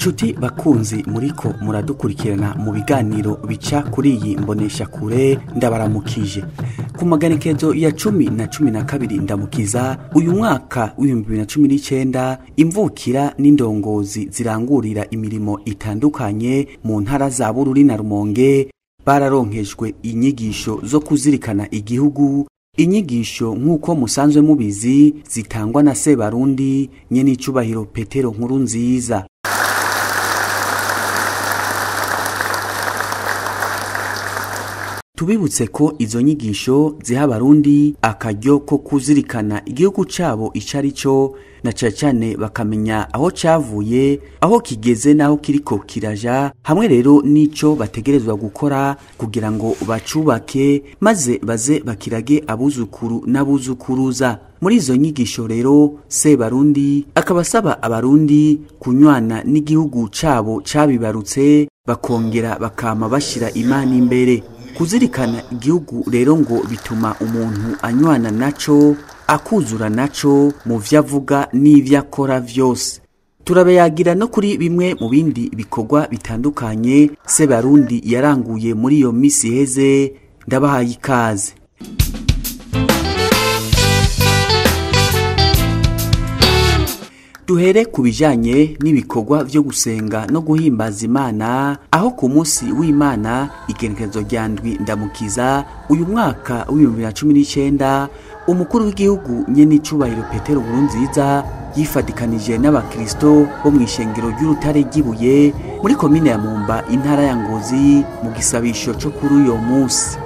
Nshuti bakunzi muriko muradukurikirana mu biganiro bica kuri iyi mbonesha kure, ndabaramukije. Ku maganekezo ya 10 na 12 ndamukiza uyu mwaka w'2019, imvukira n'indongozi zirangurira imirimo itandukanye mu ntara za Bururi na Rumonge bararonkejwe inyigisho zo kuzirikana igihugu. Inyigisho nk'uko musanzwe mubizi zitangwa na Sebarundi nyenicubahiro Petero Nkurunziza. Tubibutse ko izo nyigisho ziha abarundi akaryo ko kuzirikana igihugu cabo icari cyo, na cane cane bakamenya aho cavuye, aho kigeze naho kiriko kiraja, hamwe rero nico bategerezwa gukora kugira ngo bacubake maze baze bakirage abuzukuru n'abuzukuruza. Muri izo nyigisho rero Sebarundi akabasaba abarundi kunywana n'igihugu cabo cabibarutse, bakongera bakama bashira Imana imbere. Kuzirikana igihugu rero ngo bituma umuntu anywana naco, akuzura naco mu vyo avuga n'ivyo akora vyose. Turabeyagira no kuri bimwe mu bindi bikorwa bitandukanye Sebarundi yaranguye muri iyo misi iheze. Ndabahaye ikaze. Duhere ku bijanye n'ibikorwa vyo gusenga no guhimbaza Imana, aho ku munsi w'Imana igenekerezo rya 7 ndamukiza uyu mwaka w'2019, umukuru w'igihugu nyenicubahiro Petero Nkurunziza yifadikanije n'abakristo bo mw'ishengero ry'Urutare ry'Ibuye muri komine ya Mumba, intara ya Ngozi, mu gisabisho co kuri uyo munsi.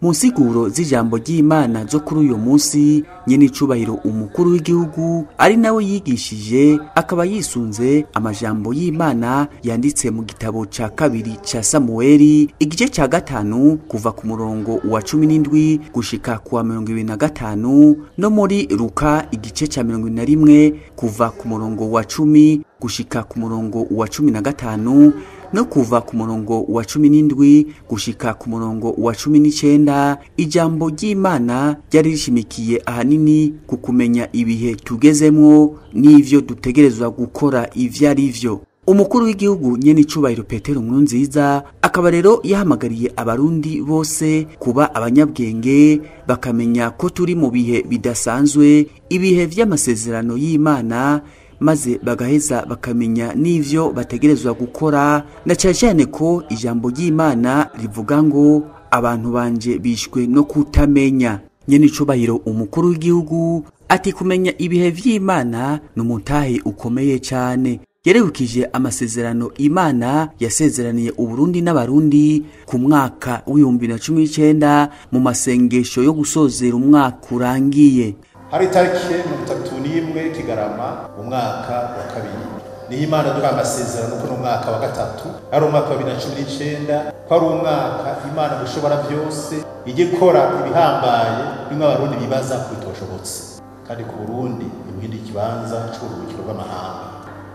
Mu nsiguro z'ijambo ry'Imana zo kuri uyu munsi, nyenicubahiro umukuru w'igihugu ari nawe yigishije, akaba yisunze amajambo y'Imana yanditse mu gitabo ca 2 ca Samueli igice ca 5 kuva ku murongo wa 17 gushika ku wa 25, no muri Luka igice ca 21 kuva ku murongo wa 10 gushika ku murongo wa 15, no kuva ku murongo wa 17 gushika ku murongo wa 19. Ijambo ry'Imana ryari rishimikiye ahanini ku kumenya ibihe tugezemwo n'ivyo dutegerezwa gukora ivyo ari vyo. Umukuru w'igihugu nyenicubahiro Petero Nkurunziza akaba rero yahamagariye abarundi bose kuba abanyabwenge, bakamenya ko turi mu bihe bidasanzwe, ibihe vy'amasezerano y'Imana, maze bagaheza bakamenya n'ivyo bategerezwa gukora, na cane cane ko ijambo ry'Imana rivuga ngo abantu banje bishwe no kutamenya. Nyenicubahiro umukuru w'igihugu ati kumenya ibihe vy'Imana n'umutahe ukomeye cane. Yerekije amasezerano Imana yasezeraniye Uburundi n'Abarundi ku mwaka w'2019 mu masengesho yo gusozera umwaka urangiye. Hari tariki 31 Kigarama mu mwaka wa kabiri niho Imana duha amasezerano ko mwaka wa gatatu ari umwaka wa 2019, ko ari umwaka Imana gushobora byose igikora ibihambaye bimwe Abarundi bibaza kwitoshobotse, kandi ku Burundi ibuhindi ikibanza c'uburuhukiro bw'amahanga.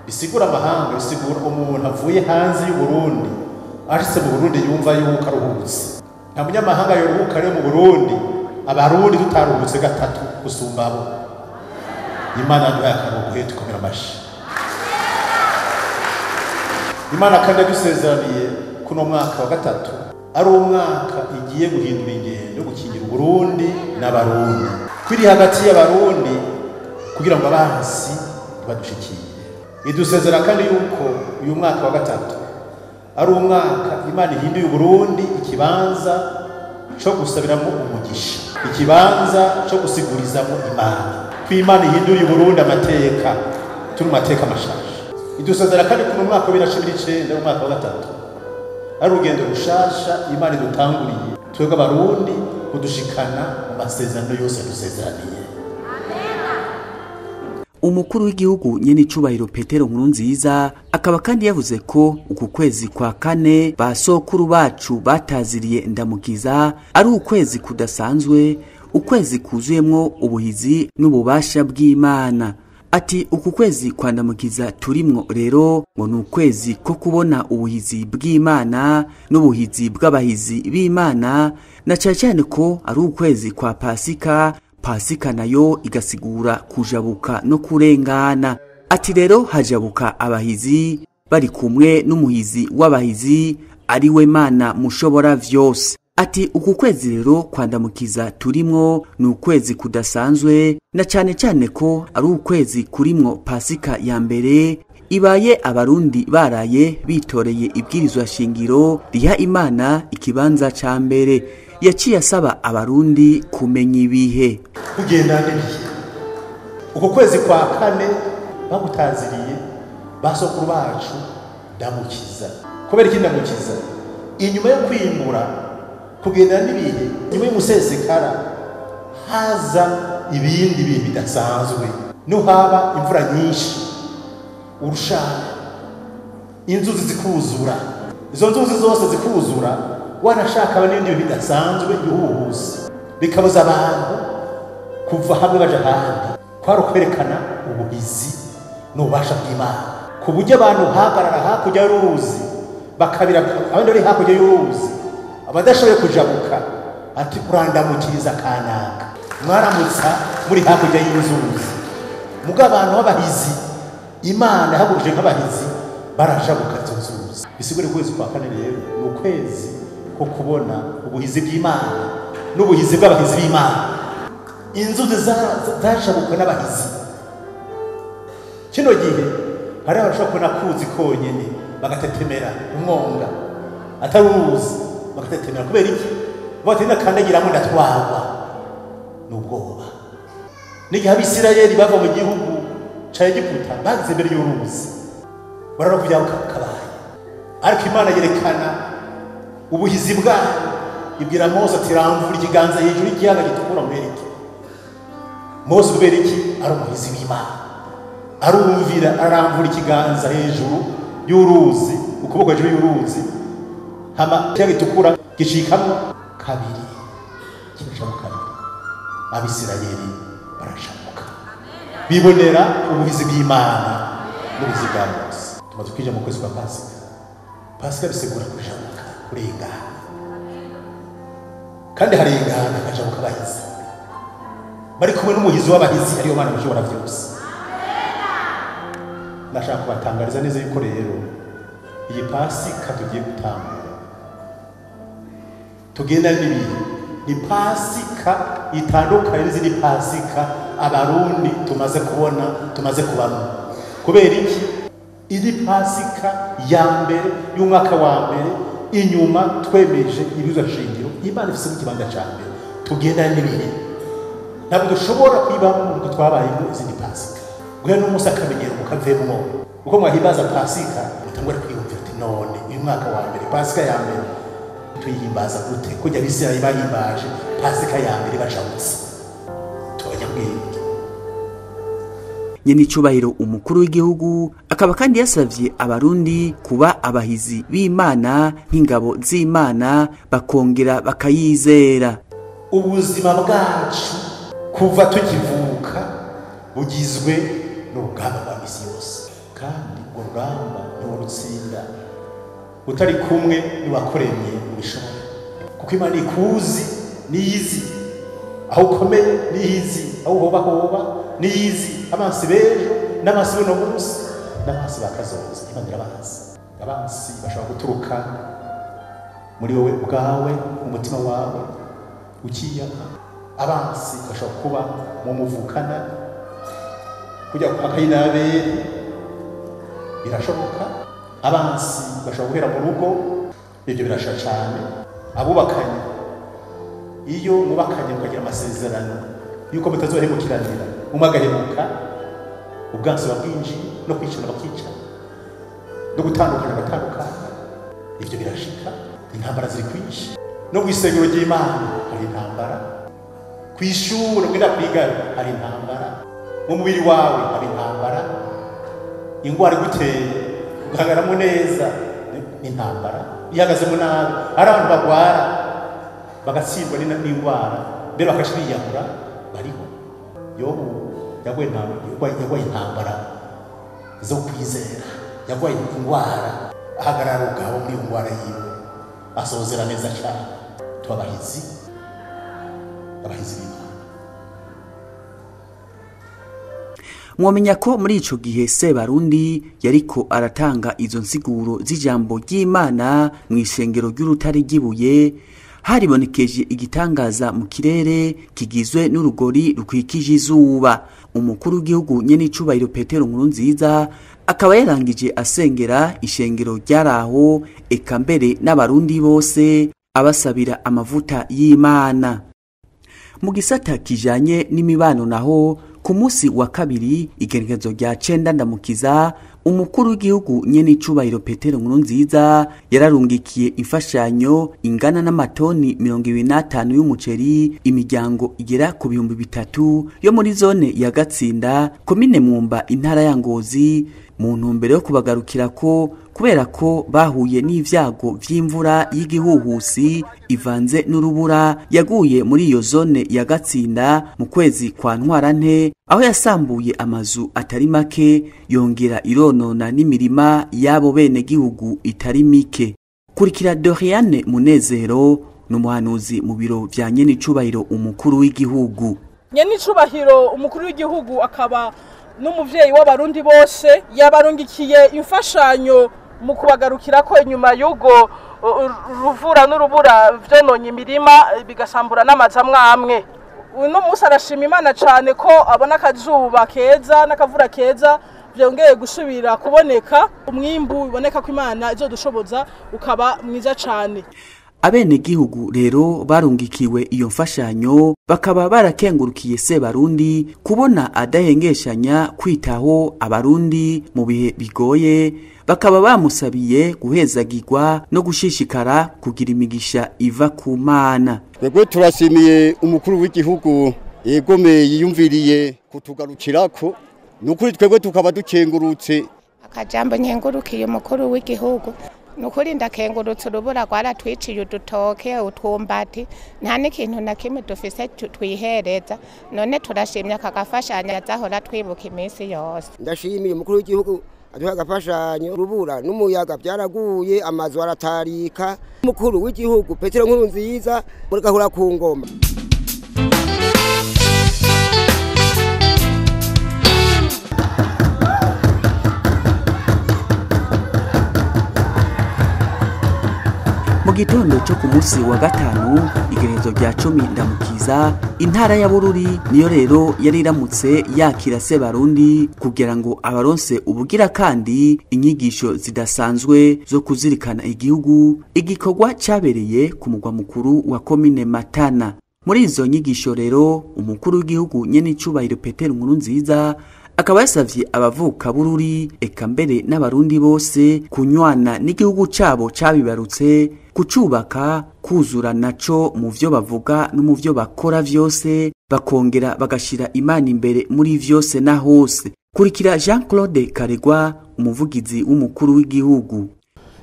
Bisigura amahanga, bisigura umuntu avuye hanze y'u Burundi ashitse mu Burundi yumva yuko aruhutse. Nta munyamahanga yoruhuka rero mu Burundi, Abarundi tutaruhutse gatatu gusumba abo. Imana duhaye akaruhuko tukomera amashi. Imana kandi yadusezeraniye kuno mwaka wa gatatu ari umwaka igiye guhindura ingendo yo gukingira Uburundi n'Abarundi, kwiri hagati y'Abarundi kugira ngo abansi ntibadushikiye. Idusezera kandi yuko uyu mwaka wa gatatu ari umwaka Imana ihinduye Uburundi ikibanza cyo gusabiramo umugisha, ikibanza cyo gusigurizamo Imana, ko Imana ihinduye Uburundi amateka, turi mateka mashasha. Idusezera kandi kuno mwaka wa 2019, umwaka wa gatatu ari urugendo rushasha Imana idutanguriye twebwe Abarundi kudushikana mu masezerano yose yadusezeraniye. Umukuru w'igihugu Nyenicubahiro Petero Nkurunziza akaba kandi yavuze ko uku kwezi kwa kane basokuru bacu bataziriye Ndamukiza ari ukwezi kudasanzwe, ukwezi kuzuyemwo ubuhizi n'ububasha bw'Imana. Ati uku kwezi kwa Ndamukiza turimwo rero ngo ni ukwezi ko kubona ubuhizi bw'Imana n'ubuhizi bw'abahizi b'Imana, na cane cane ko ari ukwezi kwa Pasika. Pasika nayo igasigura kujabuka no kurengana. Ati rero hajabuka abahizi bari kumwe n'umuhizi w'abahizi ari we Mana mushobora vyose. Ati uku kwezi rero kwa Ndamukiza turimwo ni ukwezi kudasanzwe, na cane cane ko ari ukwezi kurimwo Pasika ya mbere ibaye Abarundi baraye bitoreye ibwirizwa shingiro riha Imana ikibanza ca mbere. Yaciye asaba Abarundi kumenya ibihe, kugenda n'ibihe. Uko kwezi kwa kane bagutaziriye basokuru bacu Ndamukiza. Kubera iki Ndamukiza? Inyuma yo kwimbura, kugenda n'ibihe, nyuma y'umusesekara haza ibindi bihe bidasanzwe. No haba imvura nyinshi, urushana, inzuzi zikuzura. Izo nzuzi zose zikuzura, wanashaka n'ibindi bintu bidasanzwe, ibihuhusi bikabuza abantu kuva hamwe baja ahandi. Kwari ukwerekana ubuhizi n'ububasha bw'Imana, ku buryo abantu hagarara hakurya y'uruzi bakabira abandi bari hakurya y'uruzi, abadashoboye kujabuka ati urandamukiriza kanaka, mwaramutsa muri hakurya y'inzuzi. Muga abantu b'abahizi Imana yahagurukije nk'abahizi barajabuka izo nzuzi. Bisigure ukwezi kwa kane rero ni ukwezi ko kubona ubuhizi bw'Imana n'ubuhizi bw'abahizi b'Imana. Inzuzi zashabuka n'abahizi. Kino gihe hari abashobora kubona kuzi konyene bagatetemera umwonga, atari uruzi bagatetemera. Kubera iki? Bati nakandagiramo ndatwagwa n'ubwoba. N'igihe Abisirayeli bava mu gihugu ca Egiputa bageze imbere y'uruzi barara kubyabo kabaye, ariko Imana yerekana ubuhizi bwayo, ibwira Mose ati ramvura ikiganza hejuru y'ikiyaga gitukura mwereke. Mose kubera iki? Ari umuhizi w'Imana, arumvira, aramvura ikiganza hejuru y'uruzi, ukuboko hejuru y'uruzi, hama ikiyaga gitukura gicikamo kabiri, kicamo kabiri. Abisirayeli barashamuka, bibonera ubuhizi bw'Imana n'ubuhizi bwa Mose. Tumaze kwinjira mu kwezi kwa Pasika. Pasika bisigura kujabuka, kurengana, kandi harengana akajabuka abahizi bari kumwe n'umuhizi w'abahizi ariyo Mana mushobora byose. Ndashaka kubatangariza neza yuko rero iyi Pasika tugiye gutangura tugenda n'ibihe, ni Pasika itandukanye n'izindi Pasika Abarundi tumaze kubona, tumaze kubamo. Kubera iki? Iri Pasika ya mbere y'umwaka wa mbere inyuma twemeje ibwirizwa shingiro, Imana ifise ikibanza ca mbere, tugendana n'ibihe. Ntabwo dushobora kwibamo ngo twabayemo izindi Pasika. Guhera n'umunsi akamenyero mukavemwo, uko mwahimbaza Pasika mutangura kwiyumvira uti none uyu mwaka wa mbere Pasika ya mbere tuyihimbaza gute? Kujya Abisirayeli bahimbaje Pasika ya mbere bajabutse, tubanyabwenge. Nyenicubahiro umukuru w'igihugu akaba kandi yasavye abarundi kuba abahizi b'Imana nk'ingabo z'Imana, bakongera bakayizera. Ubuzima bwacu kuva tukivuka bugizwe n'urugamba rwa misi yose, kandi urwo rugamba ntiworutsinda utari kumwe n'uwakuremye ubishobora, kuko Imana ikuzi niyizi aho ukomeye, niyizi aho uhobahoba, niyizi abansi b'ejo n'abansi b'uno munsi n'abansi ba kazoza. Imana irabazi. Abansi bashobora guturuka muri wowe ubwawe, mu mutima wawe ukiyaka. Abansi bashobora kuba mu muvukana, kujya kwa Kayini na Abeli birashoboka. Abansi bashobora guhera mu rugo, ibyo birasha cyane. Abubakanye, iyo mubakanye mukagira amasezerano yuko mutazohemukiranira, umwe agahemuka, ubwansi bwinjiye, no kwicana bakicana, no gutandukana bagatandukana, ivyo birashika. Intambara ziri kwinshi, no kw'isengero ry'Imana hari intambara, kw'ishure ugenda kwiga hari intambara, mu mubiri wawe hari intambara, ingwara iguteye ugahagaramo neza ni intambara, ihagazemo nabi hari abantu bagwara bagatsindwa n'indwara mbere bakashiriyahura bariho. Yobu yagwaye intambara zo kwizera, yagwaye indwara, ahagarara ubwabo muri iyo ndwara yiwe, asozera neza cyane. Tubahizi, abahizi b'Imana. Mwomenya ko muri ico gihe Sebarundi yariko aratanga izo nsiguro z'ijambo ry'Imana mu ishengero ry'urutare ry'ibuye, haribonekeje igitangaza mu kirere kigizwe n'urugori rukwikije izuba. Umukuru w'igihugu nyenicubahiro Petero Nkurunziza akaba yarangije asengera ishengero ryaraho, eka mbere n'abarundi bose, abasabira amavuta y'Imana. Mu gisata kijanye n'imibano naho, ku munsi wa kabiri igenekerezo rya 9 Ndamukiza, umukuru w'igihugu nyenicubahiro Petero Nkurunziza yararungikiye imfashanyo ingana n'amatoni 25 y'umuceri imiryango igera ku 3000 yo muri zone ya Gatsinda, komine Mwumba, intara ya Ngozi, mu ntumbero yo kubagarukira ko kubera ko bahuye n'ivyago vy'imvura y'igihuhusi ivanze n'urubura yaguye muri iyo zone ya Gatsinda mu kwezi kwa Ntwarante, aho yasambuye amazu atari make, yongera ironona n'imirima y'abo bene gihugu itari mike. Kurikira Doriane Munezero, n'umuhanuzi mu biro vya nyenicubahiro umukuru w'igihugu. Nyenicubahiro umukuru w'igihugu akaba n'umuvyeyi w'abarundi bose, yabarungikiye imfashanyo mu kubagarukira ko inyuma y'ugo ruvura n'urubura vyononye imirima bigasambura n'amazu amwe. Uno munsi arashima Imana cane ko abona akazuba keza n'akavura keza vyongeye gusubira kuboneka, umwimbu biboneka ko Imana izodushoboza ukaba mwiza cane. Abene gihugu rero barungikiwe iyo mfashanyo bakaba barakengurukiye Sebarundi kubona adahengeshanya kwitaho abarundi mu bihe bigoye, bakaba bamusabiye guhezagirwa no gushishikara kugira imigisha iva ku Mana. Twebwe turashimiye umukuru w'igihugu yegomeye yiyumviriye kutugarukirako, nukuri twebwe tukaba dukengurutse. Akajambo nkengurukiye umukuru w'igihugu nukuri ndakengurutse, urubura rwaratwiciye udutoke, utwumbati, nta n'ikintu na kimwe dufise twihereza, none turashimye akagafashanya yazahora twibuka iminsi yose. Ndashimiye umukuru w'igihugu aduha agafashanyo, urubura n'umuyaga byaraguye, amazu aratarika. Umukuru w'igihugu Petero Nkurunziza muri gahura ku ngoma. Mu Mu gitondo cyo ku munsi wa gatanu, igerezo rya 10 Ndamukiza, intara ya Bururi niyo rero yari iramutse yakira Sebarundi kugira ngo abaronse ubugira kandi inyigisho zidasanzwe zo kuzirikana igihugu, igikorwa cyabereye ku mugwa mukuru wa komine Matana. Muri izo nyigisho rero, umukuru w'igihugu nyene icubahiro Petero Nkurunziza akaba yasavye abavuka Bururi, eka mbere n'abarundi bose, kunywana n'igihugu cabo cabibarutse, kucubaka, kuzura naco mu vyo bavuga no mu vyo bakora vyose, bakongera bagashira Imana imbere muri vyose na hose. Kurikira Jean Claude Karegwa, umuvugizi w'umukuru w'igihugu.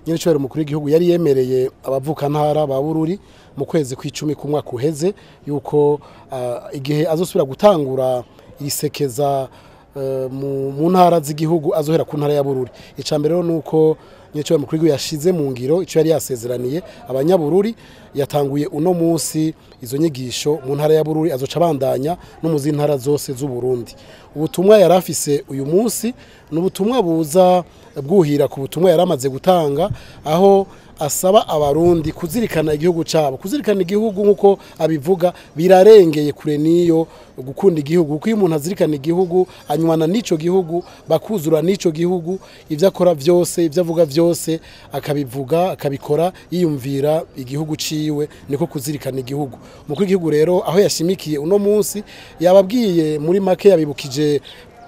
Nyir'icyubahiro umukuru w'igihugu yari yemereye abavukantara ba Bururi mu kwezi kw'icumi ku mwaka uheze yuko igihe azosubira gutangura isekeza mu ntara z'igihugu azohera ku ntara ya Bururi. Icya mbere rero ni uko nyir'icyubahiro umukuru w'igihugu yashize mu ngiro icyo yari yasezeraniye abanyabururi. Yatanguye uno munsi izo nyigisho mu ntara ya Bururi, azoca abandanya no mu zindi ntara zose z'u Burundi. Ubutumwa yari afise uyu munsi ni ubutumwa buza bwuhira ku butumwa yari amaze gutanga, aho asaba abarundi kuzirikana igihugu cyabo. Kuzirikana igihugu, nk'uko abivuga, birarengeye kure niyo gukunda igihugu, kuko iyo umuntu azirikana igihugu anywana n'ico gihugu, bakuzura n'ico gihugu. Ibyo akora byose, ibyo avuga byose, akabivuga akabikora yiyumvira igihugu ciwe, niko kuzirikana igihugu. Umukuru w'igihugu rero aho yashimikiye uno munsi, yababwiye muri make, yabibukije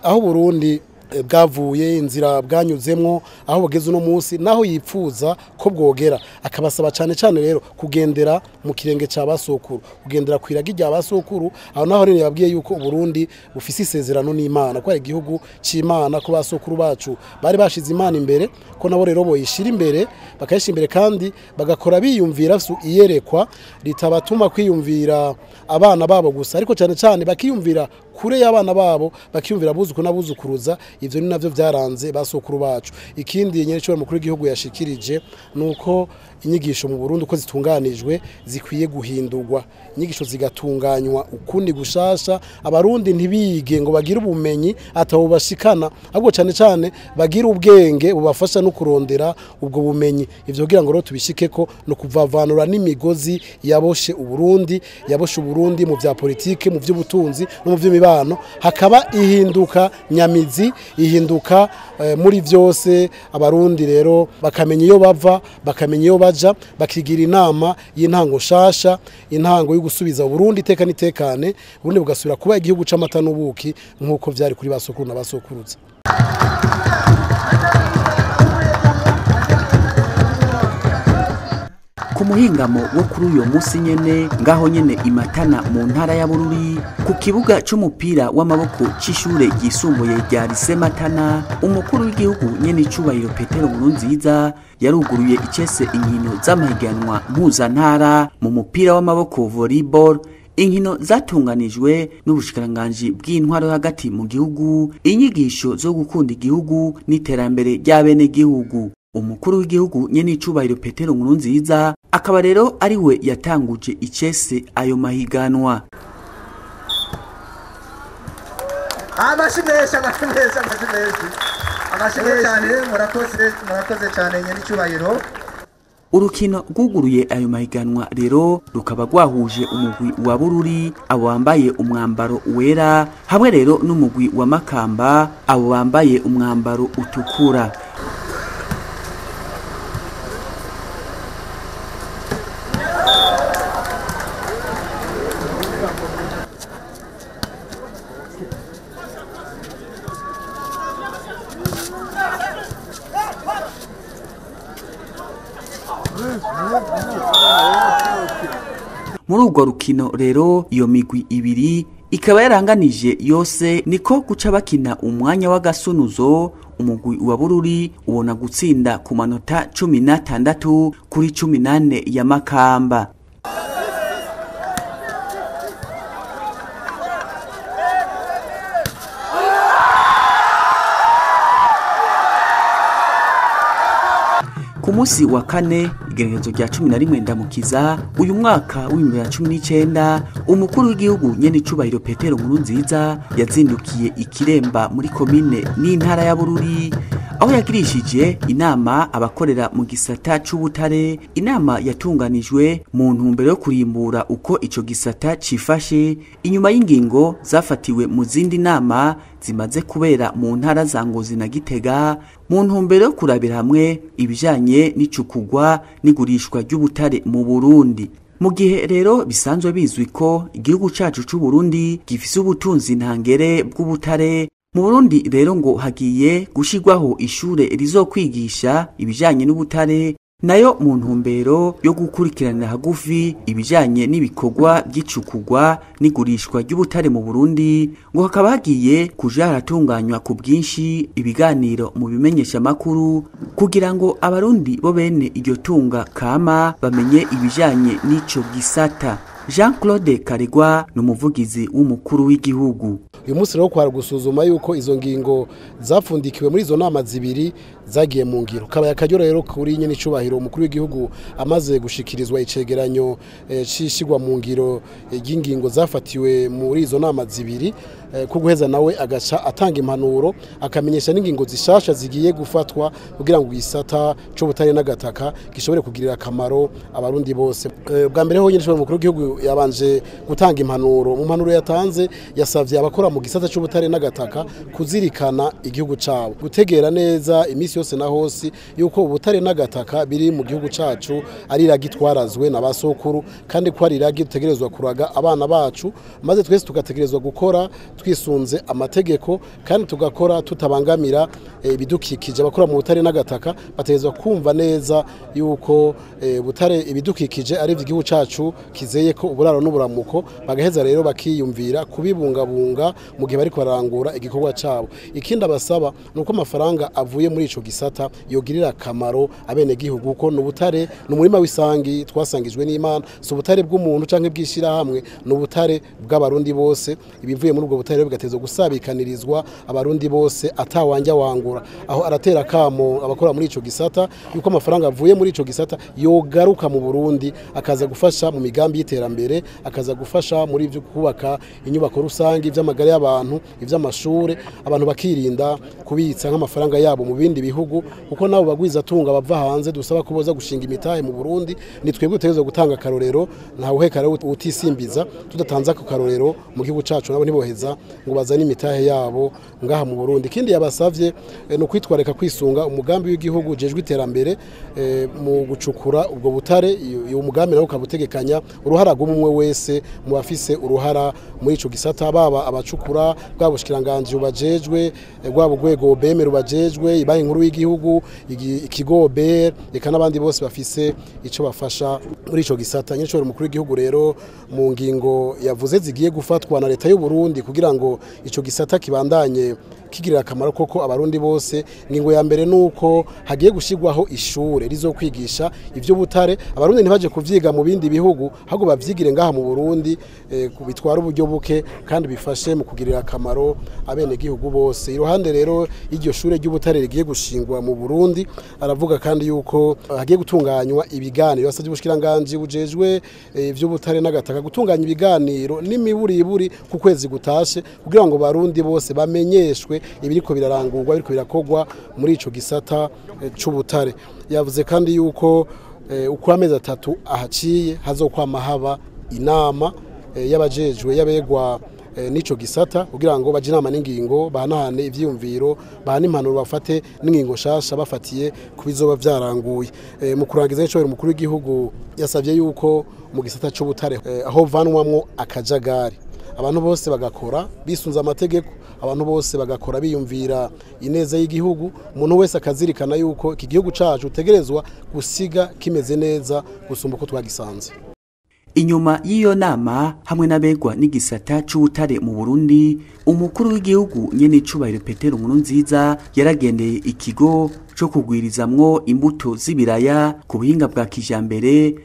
aho Burundi bwavuye, inzira bwanyuzemwo, aho bugeze uno munsi naho yipfuza ko bwogera. Akabasaba cyane cyane rero kugendera mu kirenge cya basokuru, kugendera ku iragi rya basokuru. Aho naho rero yababwiye yuko Uburundi bufise isezerano n'Imana, ko ari igihugu c'Imana, ko basokuru bacu bari bashize Imana imbere, ko nabo rero boyishira imbere, bakayishira imbere kandi bagakora biyumvira su iyerekwa ritabatuma kwiyumvira abana babo gusa, ariko cyane cyane bakiyumvira kure y'abana babo, bakiyumvira abuzuku n'abuzukuruza. Ivyo ni navyo byaranze basokuru bacu. Ikindi nyene mukuru w'igihugu yashikirije nuko inyigisho mu Burundi uko zitunganijwe zikwiye guhindurwa, inyigisho zigatunganywa ukundi gushasha. Abarundi ntibige ngo bagire ubumenyi atawubashikana, ahubwo cyane cyane bagire ubwenge bubafasha no kurondera ubwo bumenyi. Ivyo kugira ngo rero tubishikeko no kuvavanura n'imigozi yaboshe Uburundi, yaboshe Uburundi mu vya politike, mu vy'ubutunzi no mu vy'imibano, hakaba ihinduka nyamizi, ihinduka muri vyose. Abarundi rero bakamenya iyo bava, bakamenya iyo baja, bakigira inama y'intango shasha, intango yo gusubiza Uburundi iteka n'itekane, Uburundi bugasubira kuba igihugu c'amata n'ubuki nk'uko vyari kuri basokuru na basokuruza. Ku muhingamo wo kuri uyo munsi nyene, ngaho nyene imatana mu ntara ya Bururi, ku kibuga c'umupira w'amaboko c'ishure ryisumbuye rya Lycée Matana, umukuru w'igihugu nyene icubahiro Petero Nkurunziza yaruguruye icese inkino z'amahiganwa mpuzantara mu mupira w'amaboko volleyball, inkino zatunganijwe n'ubushikiranganji bw'intwaro hagati mu gihugu, inyigisho zo gukunda igihugu n'iterambere ry'abenegihugu. Umukuru w'igihugu nyene icubahiro Petero Nkurunziza akaba rero ari we yatanguje icese ayo mahiganwa. Amashi menshi, amashi menshi, amashi menshi, amashi menshi cyane! Murakoze, murakoze cyane nyene icyubahiro. Urukino rwuguruye ayo mahiganwa rero rukaba rwahuje umugwi wa Bururi, abo bambaye umwambaro wera, hamwe rero n'umugwi wa Makamba, abo bambaye umwambaro utukura. Muri urwo rukino rero, iyo migwi ibiri ikaba yaranganije yose, niko guca bakina umwanya w'agasunuzo, umugwi wa Bururi ubona gutsinda ku manota 16 kuri 14 ya Makamba. Ku munsi wa kane, igerekezo rya 11 Ndamukiza uyu mwaka w'2019, umukuru w'igihugu nyene icubahiro Petero Nkurunziza yazindukiye Ikiremba muri komine n'intara ya Bururi, aho yagirishije inama abakorera mu gisata c'ubutare, inama yatunganijwe mu ntumbero yo kurimbura uko ico gisata cifashe inyuma y'ingingo zafatiwe mu zindi nama zimaze kubera mu ntara za Ngozi na Gitega, mu ntumbero yo kurabira hamwe ibijanye n'icukugwa n'igurishwa ry'ubutare mu Burundi. Mu gihe rero bisanzwe bizwi ko igihugu cacu c'u Burundi gifise ubutunzi ntangere bw'ubutare, mu Burundi rero ngo hagiye gushirwaho ishure rizokwigisha ibijanye n'ubutare, nayo mu ntumbero yo gukurikiranira hagufi ibijanye n'ibikorwa by'icukugwa n'igurishwa ry'ubutare mu Burundi, ngo hakaba hagiye kuja haratunganywa ku bwinshi ibiganiro mu bimenyesha makuru kugira ngo abarundi bo bene iryo tunga kama bamenye ibijanye n'ico gisata. Jean Claude Karegwa ni umuvugizi w'umukuru w'igihugu. Uyu munsi rero kwara gusuzuma yuko izo ngingo zapfundikiwe muri izo nama zibiri zagiye mu ngiro. Kabaya akaryo rero kuri nyene icubahiro umukuru w'igihugu amaze gushikirizwa icegeranyo cishigwa mu ngiro ry'ingingo zafatiwe muri izo nama zibiri, ko guheza nawe agaca atanga impanuro akamenyesha n'ingingo zishasha zigiye gufatwa kugira ngo igisata c'ubutare n'agataka gishobore kugirira akamaro abarundi bose. Bwa mbere ho nyene umukuru w'igihugu yabanje gutanga impanuro. Mu mpanuro yatanze yasavye abakora mu gisata c'ubutare n'agataka kuzirikana igihugu cabo, gutegera neza imisi yose na hose yuko ubutare n'agataka biri mu gihugu cacu ari iragi twarazwe na basokuru, kandi ko ari iragi dutegerezwa kuraga abana bacu, maze twese tugategerezwa gukora twisunze amategeko kandi tugakora tutabangamira ibidukikije. Abakora mu butare n'agataka bategerezwa kumva neza yuko butare ibidukikije ari igihugu cacu kizeye ko uburaro n'uburamuko, bagaheza rero bakiyumvira kubibungabunga mu gihe bariko barangura igikorwa cabo. Ikindi abasaba nuko amafaranga avuye muri ico gisata yogirira akamaro abene gihugu, kuko n'ubutare n'umurima w'isangi twasangijwe n'Imana, si ubutare bw'umuntu canke bw'ishirahamwe, n'ubutare bw'abarundi bose. Ibivuye muri ubwo butare bigatezwa gusabikanirizwa abarundi bose atawanja wangura. Aho aratera kamo abakora muri ico gisata yuko amafaranga avuye muri ico gisata yogaruka mu Burundi akaza gufasha mu migambi y'iterambere, akaza gufasha muri ivyo kubaka inyubako rusangi, ivy'amagara y'abantu, ivy'amashure, abantu bakirinda kubitsa nk'amafaranga yabo mu bindi bihugu, kuko nabo bagwiza tunga bava hanze dusaba kuboza gushinga imitahe mu Burundi. Ni twebwe dutegerezwa gutanga akarorero, nta uhekara utisimbiza tudatanze ako karorero mu gihugu cacu, nabo ntiboheza ngo bazane imitahe yabo ngaha mu Burundi. Ikindi yabasavye no kwitwareka kwisunga umugambi w'igihugu jejwe iterambere mu gucukura ubwo butare. Uyu mugambi nawo ukabutegekanya uruhara rw'umwe wese mu bafise uruhara muri ico gisata, baba abacukura, bwa bushikiranganje bubajejwe, bwa bugwego BM rubajejwe, ibanki nkuru y'igihugu, ikigo OBR, eka n'abandi bose bafise ico bafasha muri ico gisata. Nyine umukuru w'igihugu rero mu ngingo yavuze zigiye gufatwa na leta y'u Burundi kugira ngo ico gisata kibandanye kigirira akamaro koko abarundi bose, ingingo ya mbere nuko hagiye gushirwaho ishure rizokwigisha ivyo butare, abarundi ntibaje kuvyiga mu bindi bihugu ahubwo bavyigire ngaha mu Burundi, bitwara uburyo buke kandi bifashe mu kugirira akamaro abene gihugu bose. Iruhande rero iryo shure ry'ubutare rigiye gushingwa mu Burundi, aravuga kandi yuko hagiye gutunganywa ibiganiro, yasavye ubushikiranganje bujejwe ivy'ubutare n'agataka gutunganya ibiganiro n'imiburiburi ku kwezi gutashe kugira ngo barundi bose bamenyeshwe ibiriko birarangurwa biriko birakogwa muri ico gisata c'ubutare. Yavuze kandi yuko uko amezi atatu ahaciye hazokwama haba inama y'abajejwe y'abegwa n'ico gisata kugira ngo baje inama n'ingingo, bahanahane ivyiyumviro, bahane impanuro, bafate n'ingingo shasha bafatiye kubizoba vyaranguye. Mu kurangiza ico umukuru w'igihugu yasavye yuko mu gisata c'ubutare aho vanwamwo akajagari, abantu bose bagakora bisunze amategeko, abantu bose bagakora biyumvira ineza y'igihugu, umuntu wese akazirikana yuko iki gihugu cacu utegerezwa gusiga kimeze neza gusumba uko twagisanze. Inyuma y'iyo nama hamwe n'abegwa n'igisata c'ubutare mu Burundi, umukuru w'igihugu nyene icubahiro Petero Nkurunziza yaragendeye ikigo co kugwirizamwo imbuto z'ibiraya ku buhinga bwa kijambere,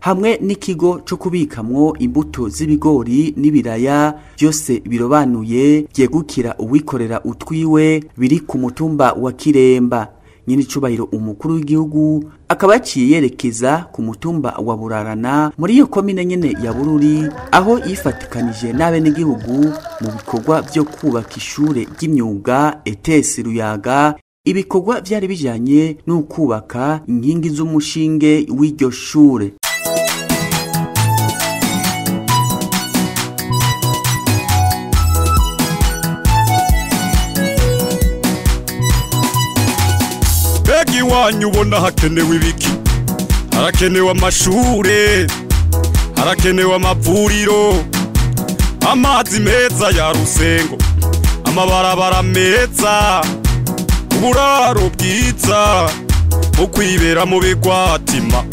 hamwe n'ikigo co kubikamwo imbuto z'ibigori n'ibiraya byose birobanuye byegukira uwikorera utwiwe biri ku mutumba wa Kiremba. Nyene icubahiro umukuru w'igihugu akaba yaciye yerekeza ku mutumba wa Burarana muri iyo komine nyene ya Bururi, aho yifatikanije n'abenegihugu mu bikorwa vyo kubaka ishure ry'imyuga ETS Ruyaga, Ibikorwa vyari bijanye n'ukubaka inkingi z'umushinge w'iryo shure. Mbega iwanyu ubona hakenewe ibiki? Harakenewe amashure, harakenewe amavuriro, amazi meza ya Rusengo, amabarabara meza, uburaro bwiza, ukwibera mu bigwatima.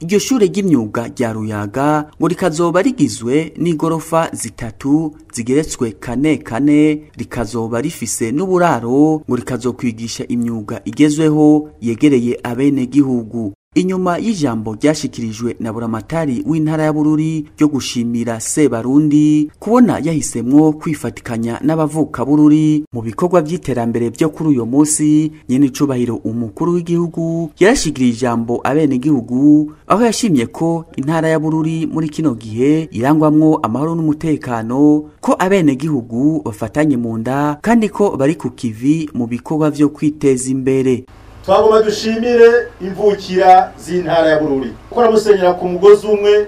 Iryo shure ry'imyuga rya Ruyaga ngo rikazoba rigizwe n'igorofa zitatu zigeretswe kane kane, rikazoba rifise n'uburaro, ngo rikazokwigisha imyuga igezweho yegereye abene gihugu. Inyuma y'ijambo ryashikirijwe na buramatari w'intara ya Bururi ryo gushimira Sebarundi kubona yahisemwo kwifatikanya n'abavuka Bururi mu bikorwa vy'iterambere vyo kuri uyo munsi, nyene icubahiro umukuru w'igihugu yarashikirije ijambo abene gihugu, aho yashimye ko intara ya Bururi muri kino gihe irangwamwo amahoro n'umutekano, ko abene gihugu bafatanye mu nda kandi ko bari ku kivi mu bikorwa vyo kwiteza imbere. Twagomba dushimire imvukira z'intara ya Bururi gukora musenyera ku mugozi umwe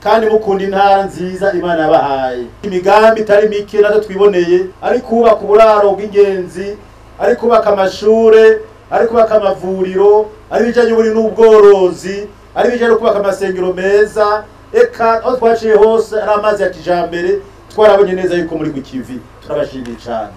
kandi mukunda intara nziza Imana yabahaye. Imigambi itari mike natwe twiboneye, ari kubaka uburaro bw'ingenzi, ari kubaka amashure, ari kubaka amavuriro, ari ibijanye n'ubworozi, ari ibijanye no kubaka amasengero meza. Eka aho twaciye hose ari amazi ya kijambere, twarabonye neza yuko muri ku kivi. Turabashimiye cane.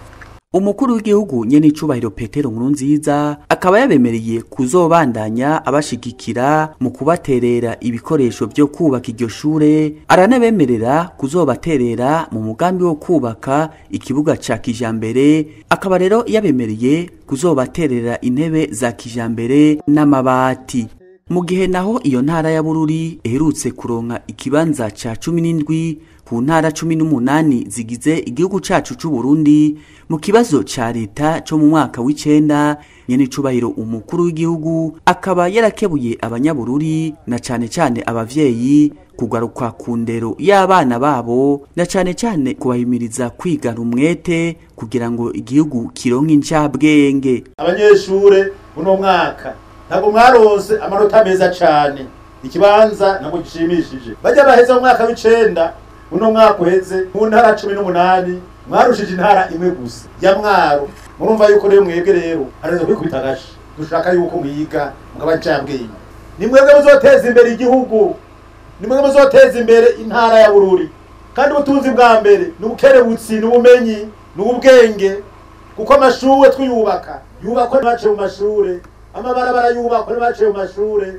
Umukuru w'igihugu nyene icubahiro Petero Nkurunziza akaba yabemereye kuzobandanya abashigikira mu kubaterera ibikoresho vyo kubaka iryo shure, aranabemerera kuzobaterera mu mugambi wo kubaka ikibuga ca kijambere, akaba rero yabemereye kuzobaterera intebe za kijambere n'amabati. Mu gihe naho iyo ntara ya Bururi iherutse kuronka ikibanza ca 17 ku ntara 18 zigize igihugu cacu c'u Burundi mu kibazo ca leta co mu mwaka w'icenda, nyene icubahiro umukuru w'igihugu akaba yarakebuye abanyabururi na cane cane abavyeyi kugaruka ku ndero y'abana babo, na cane cane kubahimiriza kwigana umwete kugira ngo igihugu kironke incabwenge. Abanyeshure uno mwaka ntabwo mwaronse amanota meza cane, ikibanza ntabwo gishimishije. Bajya baheza mu mwaka w'icenda uno mwaka uheze mu ntara 18 mwarushije intara imwe gusa ya Mwaro. Murumva yuko rero mwebwe rero areza kwikubita agashi. Dushaka yuko mwiga mukaba incabwenge. Ni mwebwe muzoteza imbere igihugu, ni mwebwe muzoteza imbere intara ya Bururi. Kandi ubutunzi bwa mbere ni ubukerebutsi, ni ubumenyi, ni ubwenge, kuko amashure twiyubaka yubakwa n'abaciye mu mashure, amabarabara yubakwa n'abaciye mu mashure,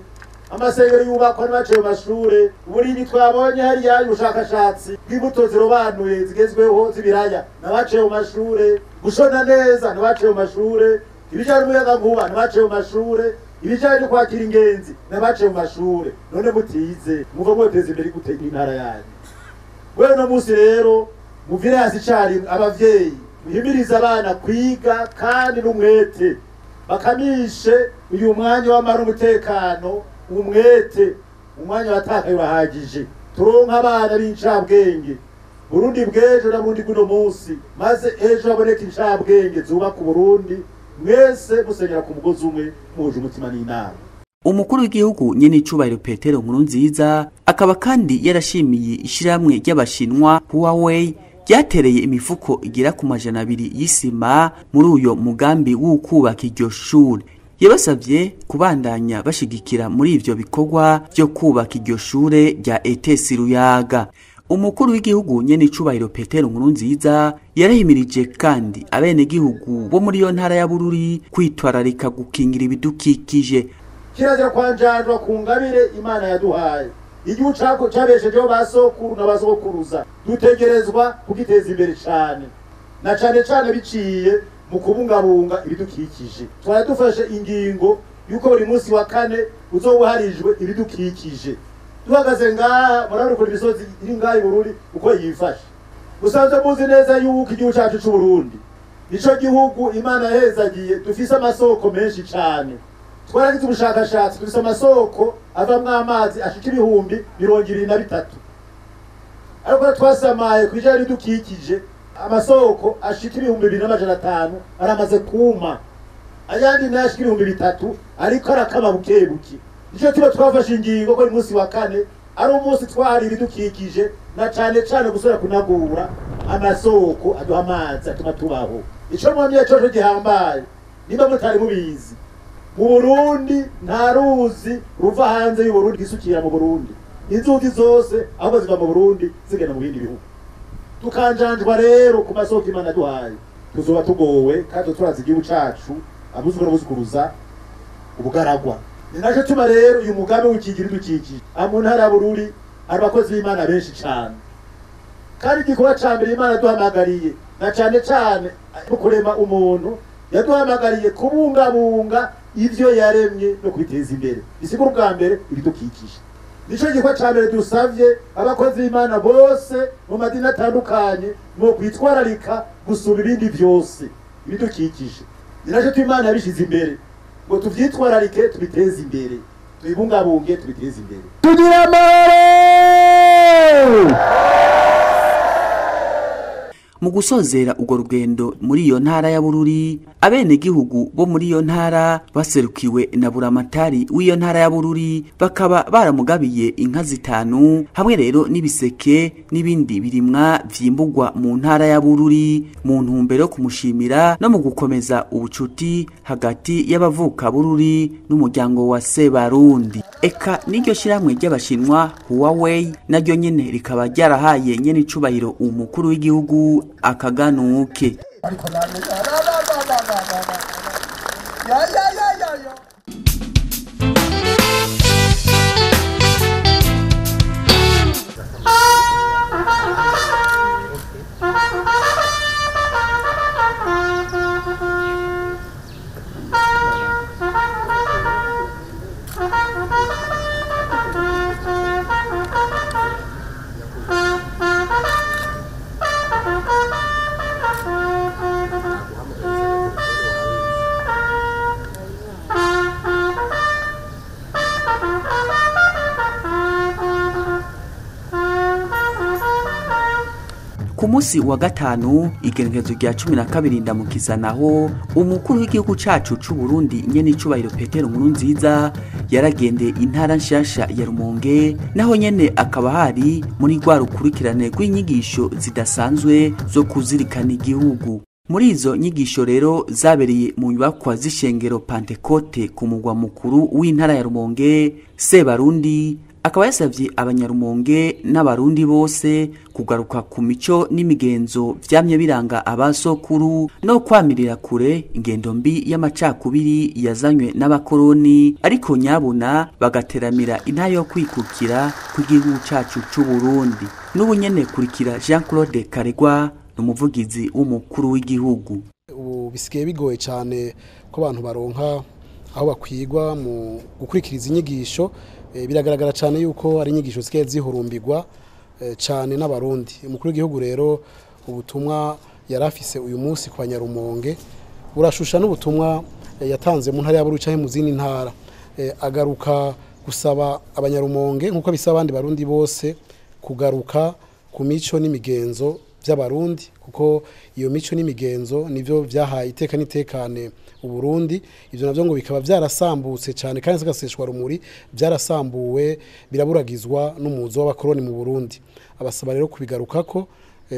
amasengero yubakwa n'abaciye mu mashure. Uburimyi twabonye hariya ubushakashatsi bw'imbuto zirobanuye zigezweho z'ibiraya n'abaciye mu mashure, gushona neza n'abaciye mu mashure, ibijanye n'umuyagankuba n'abaciye mu mashure, ibijanye no kwakira ingenzi n'abaciye mu mashure. None mutize muva mwoteza imbere gute intara yanyu? Wewe no musi rero muvire hasi carimwe abavyeyi muhimirize abana kwiga kandi n'umwete, bakamishe uyu mwanya w'amahoro n'umutekano, umwete umwanya watakaye urahagije. Turonke abana b'incabwenge, Burundi bw'ejo na Burundi bw'uno munsi, maze ejo haboneke incabwenge zubaka Uburundi. Mwese musenyera ku mugozi umwe muhuje umutima n'inama. Umukuru w'igihugu nyene icubahiro Petero Nkurunziza akaba kandi yarashimiye ishirahamwe ry'abashinwa Huawei ryatereye imifuko igera ku 200 y'isima muri uyo mugambi w'ukubaka iryo shure. Yabasavye kubandanya bashigikira muri ivyo bikorwa vyo kubaka iryo shure rya ETS Ruyaga. Umukuru w'igihugu nyene icubahiro Petero Nkurunziza yarahimirije kandi abene gihugu bo muri iyo ntara ya Bururi kwitwararika gukingira ibidukikije. Kirazira kwanjanjwa ku ngabire Imana yaduhaye. Igihugu cako cabeshejeho basokuru n'abasokuruza, dutegerezwa kugiteza imbere cane, na cane cane biciye mu kubungabunga ibidukikije. Twari dufashe ingingo yuko buri munsi wa kane uzobuharijwe ibidukikije. Duhagaze ngaha murabona ukuntu imisozi iri ngaha i Bururi uko yifashe. Musanzwe muzi neza yuko igihugu cacu c'u Burundi nico gihugu Imana yahezagiye, dufise amasoko menshi cane. Twaragize ubushakashatsi, dufise amasoko avamwo amazi ashika 23,000. Ariko twasamaye ku bijanye n'ibidukikije, Amasoko ashika 2500 aramaze kuma, ayandi nayo ashika 3000 ariko arakama bukebuke. Nico tuba twafashe ingingo ko umunsi wa kane ari umunsi twahariye ibidukikije, na cane cane gusubira kunagura amasoko aduha amazi atuma tubaho. Ico mwamye coco gihambaye, niba mutari mubizi, mu Burundi nta ruzi ruva hanze y'u Burundi gisukira mu Burundi. Inzuzi zose ahubwo ziva mu Burundi zigenda mu bindi bihugu. Tukanjanjwa rero ku masoko Imana duhaye, tuzoba tugowe kandi turazi igihugu cacu abuzukuru n'abuzukuruza ubugaragwa. Ni naco tuma rero uyu mugambi w'ikigira idukikije mu ntara ya Bururi hari abakozi b'Imana benshi cane, kandi igikorwa ca mbere Imana yaduhamagariye na cane cane mu kurema umuntu, yaduhamagariye kubungabunga ivyo yaremye no kubiteza imbere. Bisigura ubwa mbere ibidukikije. Nico gikorwa ca mbere dusavye abakozi b'Imana bose mu madini atandukanye mu kwitwararika gusumba ibindi vyose ibidukikije. Ni naco Imana yabishize imbere ngo tuvyitwararike, tubiteze imbere, tubibungabunge, tubiteze imbere. Tugira amahoro! Mu gusozera urwo rugendo muri iyo ntara ya Bururi, abenegihugu bo muri iyo ntara baserukiwe na buramatari w'iyo ntara ya Bururi bakaba baramugabiye inka 5 hamwe rero n'ibiseke n'ibindi birimwa vyimbugwa mu ntara ya Bururi, mu ntumbero yo kumushimira no mu gukomeza ubucuti hagati y'abavuka Bururi n'umuryango wa Sebarundi. Eka n'iryo shiramwe ry'abashinwa Huawei naryo nyene rikaba ryarahaye nyene icubahiro umukuru w'igihugu akaganuke. Ku munsi wa gatanu igenekerezo rya 12 Ndamukiza naho umukuru w'igihugu cacu c'u Burundi nyene icubahiro Petero Nkurunziza yaragendeye intara nshasha ya Rumonge, naho nyene akaba hari muri rwa rukurikirane rw'inyigisho zidasanzwe zo kuzirikana igihugu. Muri izo nyigisho rero zabereye mu nyubakwa z'ishengero Pantekote ku mugwa mukuru w'intara ya Rumonge, Sebarundi akaba yasavye abanyarumonge n'abarundi bose kugaruka ku mico n'imigenzo vyamye biranga abasokuru no kwamirira kure ingendo mbi y'amacakubiri yazanywe n'abakoroni, ariko nyabuna bagateramira intara yo kwikukira kw'igihugu cacu c'u Burundi. N'ubu nyene kurikira Jean Claude Karegwa, umuvugizi w'umukuru w'igihugu. Ubu bisigaye bigoye cyane ko abantu baronka aho bakwigwa mu gukurikiriza inyigisho. Biragaragara cyane yuko ari inyigisho zisigaye zihurumbirwa cyane n'abarundi. Umukuru w'igihugu rero ubutumwa yarafise uyu munsi kwa Nyarumonge burashusha n'ubutumwa yatanze mu ntara ya Bururi canke mu zindi ntara. Agaruka gusaba abanyarumonge nkuko bisaba abandi barundi bose kugaruka ku mico n'imigenzo by'abarundi, kuko iyo mico n'imigenzo nivyo vyahaye iteka n'itekane Uburundi. Ivyo navyo ngo bikaba byarasambutse cyane kandi zigaseshwa rumuri, byarasambuwe biraburagizwa n'umuzo w'abakoroni mu Burundi. Abasaba rero kubigarukako,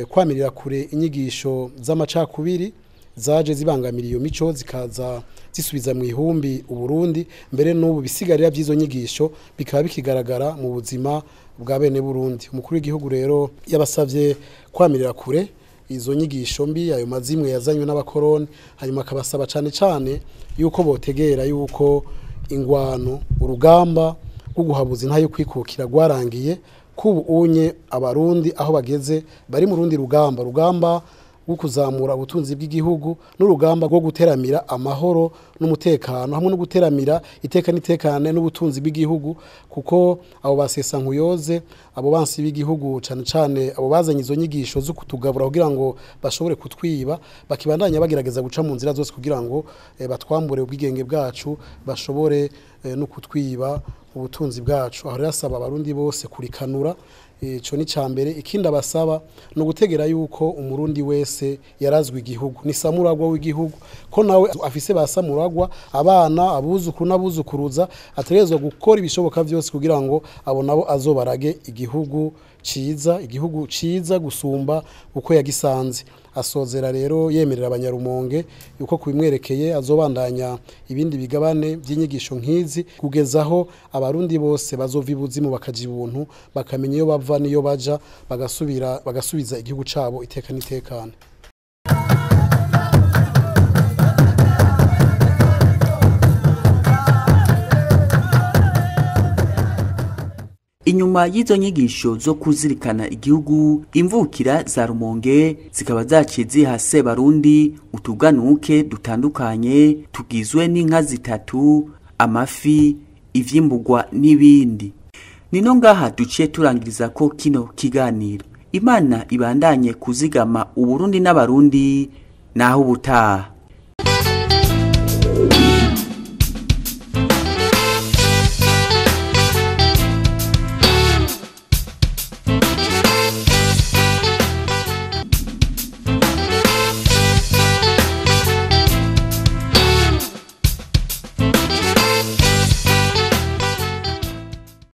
kwamirira kure inyigisho z'amacakubiri zaje zibangamira iyo mico zikaza zisubiza mu ihumbi Uburundi, mbere n'ubu bisigarira by'izo nyigisho bikaba bikigaragara mu buzima bwa bene Burundi. Umukuru w'igihugu rero yabasavye kwamirira kure izo nyigisho mbi, ayo mazimwe yazanywe n'abakoroni, hanyuma akabasaba cyane cyane yuko botegera yuko ingwano urugamba rwo guhabuza inta yo kwikukira rwarangiye, kubu unye abarundi aho bageze bari mu rundi rugamba, rugamba rwo kuzamura ubutunzi bw'igihugu n'urugamba rwo guteramira amahoro n'umutekano hamwe no guteramira iteka n'itekane n'ubutunzi bw'igihugu, kuko abo basesa nkuyoze, abo bansi b'igihugu cyane cyane abo bazanye izo nyigisho zo kutugabura kugira ngo bashobore kutwiba, bakibandanya bagerageza guca mu nzira zose kugira ngo batwambure ubwigenge bwacu, bashobore no kutwiba ubutunzi bwacu. Aho rero asaba abarundi bose kurikanura Ico ni cambere. Ikindi abasaba no gutegera yuko umurundi wese yarazwe igihugu, ni samuragwa w'igihugu, ko nawe afise ba samuragwa, abana, abuzukuru n'abuzukuruza, ategerezwa gukora ibishoboka vyose kugira ngo abo nabo azobarage igihugu ciza, igihugu ciza gusumba uko yagisanze. Asozera rero yemerera abanyarumonge yuko kubimwerekeye azobandanya ibindi bigabane by'inyigisho nk'izi kugezaho abarundi bose bazova ibuzimu bakaja ibuntu, bakamenya iyo bava n'iyo baja, bagasubira bagasubiza igihugu cabo iteka n'itekane. Inyuma y'izo nyigisho zo kuzirikana igihugu, imvukira za Rumonge zikaba zaciye ziha Sebarundi utuganuke dutandukanye tugizwe n'inka zitatu, amafi, ivyimbugwa n'ibindi. Nino ngaha duciye turangiriza ko kino kiganiro. Imana ibandanye kuzigama Uburundi n'abarundi, naho ubutaha.